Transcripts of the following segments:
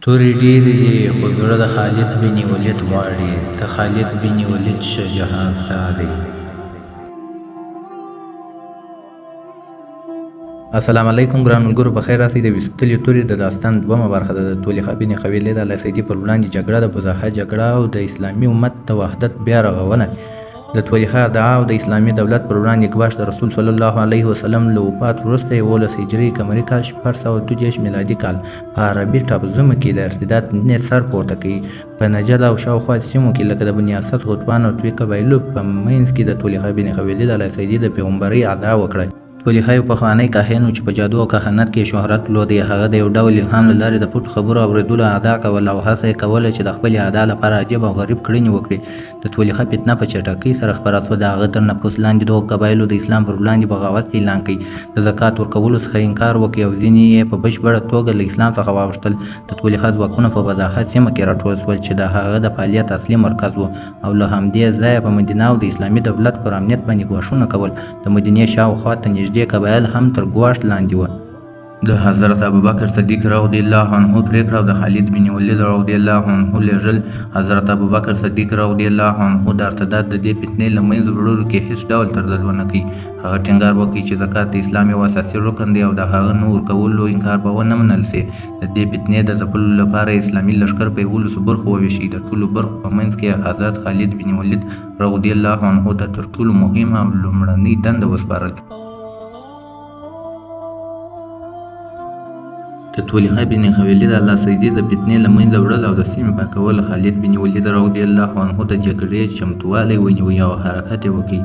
تورې ډېرې دي خو زړه د خالد بن ولید غواړي، ته خالد بن ولید شه جهان ستا دی. السلام علیکم ګران ملګرو، په خیر راسئ. د ویستلې تورې د داستان دومه برخه ده. د طلیحه بن خویلد الاسدي پر وړاندې جګړه، د بضاحه جګړه او د اسلامي امت د وحدت بیا رغونه. د طلیحه ادعا او د اسلامي دولت پر وړاندې ګواښ د رسول صلی الله علیه وسلم له وفات وروسته 11 هجري قمري کال 632 میلادي کال په عربي ټاپوزمو کې د ارتداد فتنې سر پورته کوي. په نجد او شاوخوا سیمو کې لکه د بني اسد، غطفان او طوي قبایلو په منځ کې د طلیحه بن خویلد الاسدي د پیغمبرۍ ادعا وکړه. طلیحه یو پخوانی کاهن و چې په جادو او کهانت کې یې شهرت درلود. هغه د یو ډول الهام له لارې د پټو خبرو اورېدلو ادعا کوله او هڅه یې کوله چې د خپلې ادعا لپاره عجیب او غریب کړنې وکړي. د طلیحه فتنه په چټکۍ سره خپره شوه. د هغه تر نفوذ لاندې دغو قبایلو د اسلام پر وړاندې بغاوت اعلان کړ، د زکات ورکولو څخه انکار وکړ او ځینې یې په بشپړه توګه له اسلام څخه واوښتل. د طلیحه ځواکونه په بضاحه سیمه کې راټول شول چې د هغه د فعالیت اصلي مرکز و او له همدې ځایه په مدینه او د اسلامي دولت پر امنیت باندې ګواښونه کول. د مدینې شاوخوا ته نږدې قبایل هم تر ګواښ لاندې وو. د حضرت ابوبکر صدیق رضی الله عنه پرېکړه او د خالد بن ولید رضی الله عنه لېږل. حضرت ابوبکر صدیق رضی الله عنه د ارتداد د دې فتنې له منځه وړلو کې هېڅ ډول تردید ونه کړ. هغه ټینګار وکړ چې زکات د اسلام یو اساسي رکن دی او د هغه نه ورکولو انکار به ونه منل شي. د دې فتنې د ځپلو لپاره یې اسلامي لښکر په 11 برخو وویشي. د ټولو برخو په منځ کې حضرت خالد بن ولید رضی الله عنه ته تر ټولو مهمه او لومړنۍ دنده وسپارل. د طلیحه بن خویلد الاسدي د فتنې له منځه وړل او د سیمې پاکول. خالد بن ولید رضی الله عنه د جګړې چمتووالی ونیو او حرکت یې وکړ.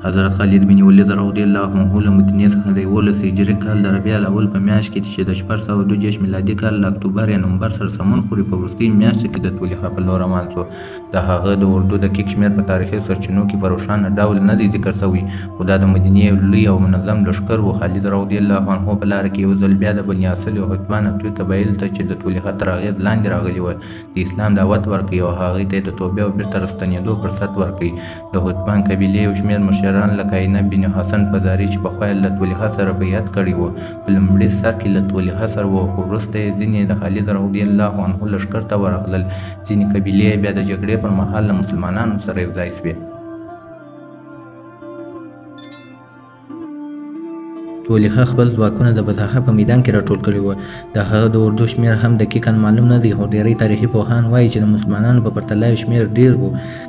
حضرت خالد بن ولید رضی الله عنه له مدینې څخه د 11 هجري کال د ربیع الاول په میاشت کې چې د 632 میلادي کال له اکتوبر یا نومبر سره سمون خوري په وروستۍ میاشت کې د طلیحه په لور روان شو. د هغه د اردو دقیق شمېر په تاریخي سرچینو کې په روښانه ډول نه دی ذکر شوی، خو دا د مدینې یو لوی او منظم لښکر و. خالد رضی الله عنه په لاره کې یو ځل بیا د بني اسد او غطفان او طوي قبایلو ته چې د طلیحه تر اغېز لاندې راغلي وو د اسلام دعوت ورکړ او هغوی ته یې د توبې او بېرته راستنېدو فرصت ورکړ. د غطفان قبیلې یو شمېر مشران لکه عینه بن حسن فزاري چې پخوا یې له طلیحه سره بیعت کړی و، په لومړي سر کې له طلیحه سره وو، خو وروسته یې ځینې د خالد رضی الله عنه لښکر ته ورغلل. ځینې قبیلې یې بیا د جګړې پر مهال له مسلمانانو سره یو ځای شوې. طلیحه خپل ځواکونه د بضاحه په میدان کې راټول کړي وو. د هغه د اردو شمېر هم دقیقاً معلوم نه دی، خو ډېری تاریخي پوهان وایي چې د مسلمانانو په پرتله یې شمېر ډېر و.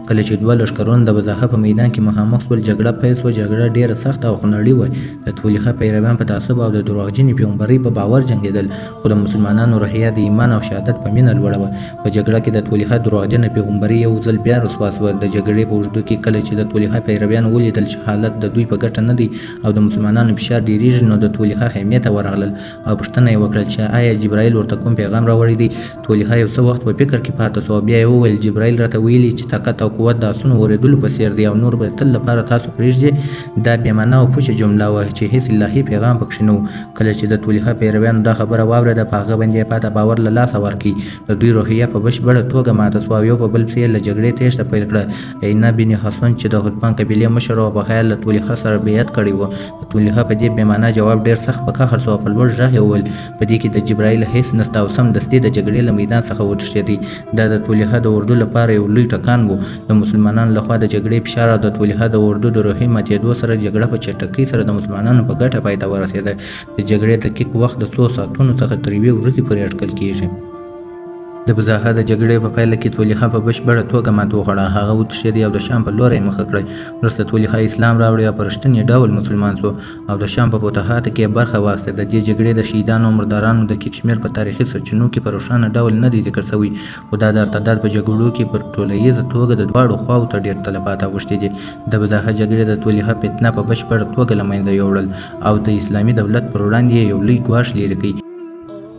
کله چې دوه لښکرونه د بضاحه په میدان کې مخامخ شول، جګړه پیل شوه. جګړه ډېره سخته او خونړۍ وه. د طلیحه پیروان په تعصب او د درواغجنې پیغمبرۍ په باور جنګېدل، خو د مسلمانانو روحیه د ایمان او شهادت په مینه لوړه وه. په جګړه کې د طلیحه درواغجنه پیغمبري یو ځل بیا رسوا شوه. د جګړې په اوږدو کې کله چې د طلیحه پیروانو ولیدل چې حالت د دوی په ګټه نه دی او د مسلمانانو فشار ډېرېږي، نو د طلیحه خیمې ته ورغلل او پوښتنه یې وکړه چې آیا جبرائیل ورته کوم پیغام راوړی دی. طلیحه یو څه وخت په فکر کې پاتې شو او بیا یې وویل: جبرائیل راته ویلي چې طاقت او قوت د آسونو اورېدلو په څېر دی او نور به تل لپاره تاسو پرېږدي. دا بې معنا او پوچه جمله وه چې هېڅ الهي پیغام پکښې نه و. کله چې د طلیحه پیروانو دا خبره واورېده، په هغه باندې یې پاته باور له لاسه ورکړ. د دوی روحیه په بشپړه توګه ماته شوه او یو په بل پسې یې له جګړې تېښته پیل کړه. عینه بن حسن چې د غطفان قبیلې مشر و، پخوا یې له طلیحه سره بیعت کړی و، د طلیحه په دې بې معنا جواب ډېر سخت په قهر شو او په لوړ غږ یې وویل: په دې کې د جبرائیل هېڅ نشته، او سمدستي د جګړې له میدان څخه وتښتېد. دا د طلیحه د اردو لپاره یو لوی ټکان و. د مسلمانانو لخوا د جګړې فشار او د طلیحه د اردو د روحي ماتېدو سره جګړه په چټکۍ سره د مسلمانانو په ګټه پای ته ورسېده. د جګړې دقیق وخت د څو ساعتونو څخه تر یوې ورځې پورې اټکل کېږي. د بضاحه د جګړې په پایله کې طلیحه په بشپړه توګه ماته وخوړه. هغه وتښتېد او د شام په لور یې مخه کړه. وروسته طلیحه اسلام راوړی او په رښتیني ډول مسلمان شو او د شام په فتوحاتو کې یې برخه واخیسته. د دې جګړې د شهیدانو او مردارانو دقیق شمېر په تاریخي سرچینو کې په روښانه ډول نه دی ذکر شوی، خو دا د ارتداد په جګړو کې په ټولیزه توګه د دواړو خواوو ته ډېر تلفات اوښتي دي. د بضاحه جګړې د طلیحه فتنه په بشپړه توګه له منځه یووړل او د اسلامي دولت پر وړاندې یې یو لوی ګواښ لیرې کړ.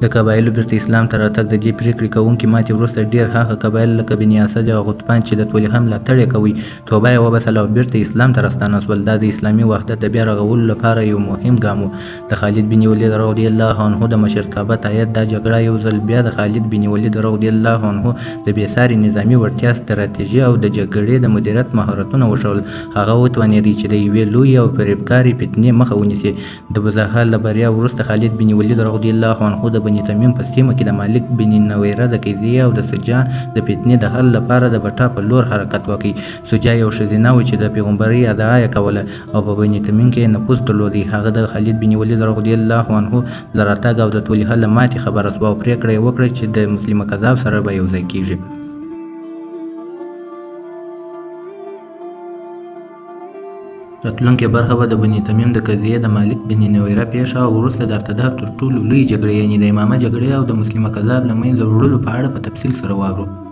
د قبایلو بیرته اسلام ته راتګ د دې پرېکړې کوونکې ماتې وروسته ډېر هغه قبایل لکه بني اسد او غطفان چې د طلیحه ملاتړ یې کوی، توبه یې وباسله او بیرته اسلام ته راستانه شول. دا د اسلامي وحدت د بیا رغولو لپاره یو مهم ګام و. د خالد بن ولید رضی الله عنه د مشرتابه تایید دا جګړه یو ځل بیا د خالد بن ولید رضی الله عنه د بې ساري نظامي وړتیا، ستراتیژي او د جګړې د مدیریت مهارتونه وښول. هغه وتوانېد چې د یوې لویې او فریبکارې فتنې مخه ونیسي. د بضاحه له بریا وروسته خالد بن ولید رضی الله عنه د بني تمیم په سیمه کې د مالک بن نویره د قضیې او د سجاح د فتنې د حل لپاره د بټا په لور حرکت وکړ. سجاح یو ښځینه وه چې د پیغمبرۍ ادعا یې کوله او په بني تمیم کې یې نفوذ درلود. هغه د خالد بن ولید رضی الله عنه له راتګ او د طلیحه له ماتې خبره شوه او پرېکړه یې وکړه چې د مسلمه کذاب سره به یوځای کېږي. راتلونکې برخه به د بني تمیم د قضیې، د مالک بن نویره پېښه او وروسته د ارتداد تر ټولو لویې جګړې یعنې د امامه جګړې او د مسلمه کذاب له منځه وړلو په اړه په تفصیل سره واورو.